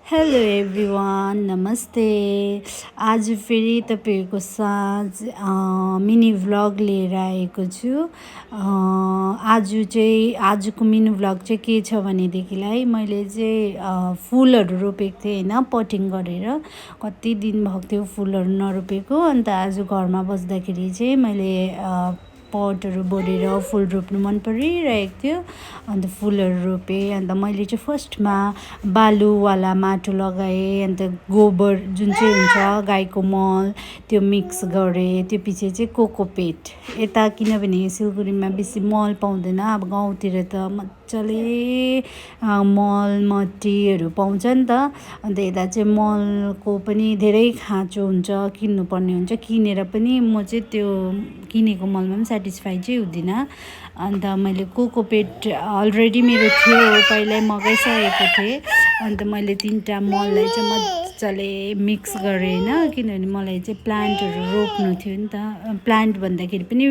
Hello everyone, नमस्ते। आज फेरि तपाईँहरूको साँझ मिनी भ्लग लिएर आएको छु। आजको मिनी भ्लग चाहिँ के छ भनेदेखिलाई मैले चाहिँ फुलहरू रोपेको थिएँ होइन, पटिङ गरेर। कति दिन भएको थियो फुलहरू नरोपेको। अन्त आज घरमा बस्दाखेरि चाहिँ मैले पटहरू बोडेर फुल रोप्नु मन परिरहेको थियो। अन्त फुलहरू रोपेँ। अन्त मैले चाहिँ फर्स्टमा बालुवाला माटो लगाएँ। अन्त गोबर जुन चाहिँ हुन्छ गाईको मल त्यो मिक्स गरेँ। त्यो पछि चाहिँ कोकोपिट, यता किनभने सिलगढीमा बेसी मल पाउँदैन, अब गाउँतिर त मजाले मल मट्टीहरू पाउँछ नि त। अन्त यता चाहिँ मलको पनि धेरै खाँचो हुन्छ, किन्नुपर्ने हुन्छ। किनेर पनि म चाहिँ त्यो किनेको मलमा पनि सेटिस्फाई चाहिँ हुँदिनँ। अन्त मैले कोकोपिट अलरेडी मेरो थियो, पहिल्यै मगाइसकेको थिएँ। अन्त मैले 3टा मललाई चाहिँ मजाले मिक्स गरेँ होइन, किनभने मलाई चाहिँ प्लान्टहरू रोप्नु थियो नि त। प्लान्ट भन्दाखेरि पनि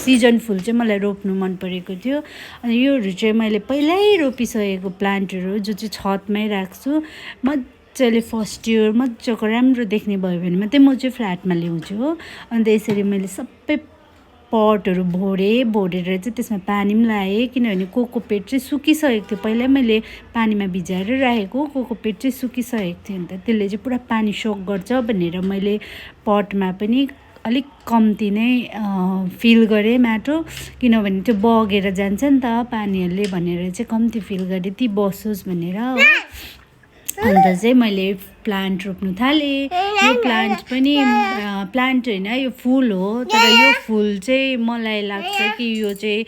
सिजन फुल चाहिँ मलाई रोप्नु मन परेको थियो। अनि योहरू चाहिँ मैले पहिल्यै रोपिसकेको प्लान्टहरू जो चाहिँ छतमै राख्छु। मजाले फर्स्ट इयर मजाको राम्रो देख्ने भयो भने मात्रै म चाहिँ फ्ल्याटमा ल्याउँछु हो। अन्त यसरी मैले सबै पटहरू भोरेर चाहिँ त्यसमा पानी पनि लगाएँ, किनभने कोकोपिट चाहिँ सुकिसकेको थियो। पहिल्यै मैले पानीमा भिजाएर राखेको कोकोपिट चाहिँ सुकिसकेको थियो। अन्त त्यसले चाहिँ पुरा पानी सोक गर्छ भनेर मैले पटमा पनि अलिक कम्ती नै फिल गरेँ माटो, किनभने त्यो बगेर जान्छ नि त पानीहरूले भनेर चाहिँ कम्ती फिल गरेँ, ती बसोस् भनेर हो। अन्त चाहिँ मैले प्लान्ट रोप्नु थालेँ। यो प्लान्ट पनि प्लान्ट होइन, यो फुल हो। तर यो फुल चाहिँ मलाई लाग्छ कि यो चाहिँ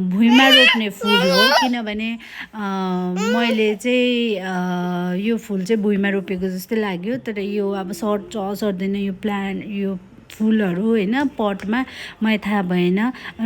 भुइँमा रोप्ने फुल हो, किनभने मैले चाहिँ यो फुल चाहिँ भुइँमा रोपेको जस्तै लाग्यो। तर यो अब सर्दैन यो फुलहरू होइन पटमा, मलाई थाहा भएन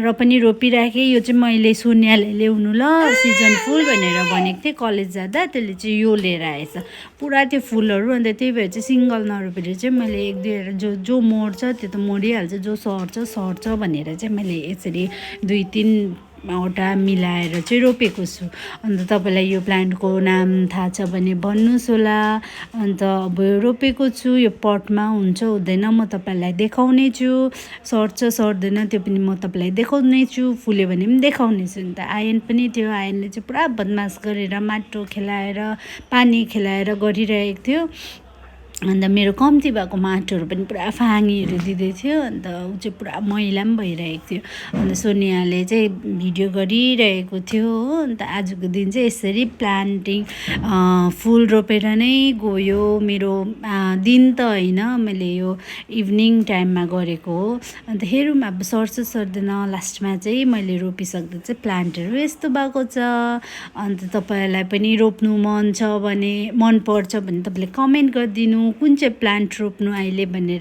र पनि रोपिराखेँ। यो चाहिँ मैले सोनियाले ल्याउनु ल सिजन फुल भनेर भनेको थिएँ कलेज जाँदा, त्यसले चाहिँ यो लिएर आएछ पुरा त्यो फुलहरू। अन्त त्यही भएर चाहिँ सिङ्गल नरोपेर चाहिँ मैले एक दुईवटा जो मर्छ त्यो त मरिहाल्छ, जो सर्छ भनेर चाहिँ मैले यसरी 2-3वटा मिलाएर चाहिँ रोपेको छु। अन्त तपाईँलाई यो प्लान्टको नाम थाहा छ भने भन्नुहोस् होला। अन्त अब रोपेको छु, यो पटमा हुन्छ हुँदैन म तपाईँलाई देखाउने छु, सर्दैन त्यो पनि म तपाईँलाई देखाउने छु, फुल्यो भने पनि देखाउने छु। अन्त आयन पनि थियो, आयनले चाहिँ पुरा बदमास गरेर माटो खेलाएर पानी खेलाएर गरिरहेको थियो। अन्त मेरो कम्ती भएको माटोहरू पनि पुरा फाङीहरू दिँदै थियो। अन्त ऊ चाहिँ पुरा मैला पनि भइरहेको थियो। अन्त सोनियाले चाहिँ भिडियो गरिरहेको थियो हो। अन्त आजको दिन चाहिँ यसरी प्लान्टिङ फुल रोपेर नै गयो मेरो दिन त होइन, मैले यो इभिनिङ टाइममा गरेको हो। अन्त हेरौँ अब सर्दैन, लास्टमा चाहिँ मैले रोपिसक्दा चाहिँ प्लान्टहरू यस्तो भएको छ। अन्त तपाईँहरूलाई पनि रोप्नु मन पर्छ भने तपाईँले कमेन्ट गरिदिनु कुन चाहिँ प्लान्ट रोप्नु अहिले भनेर।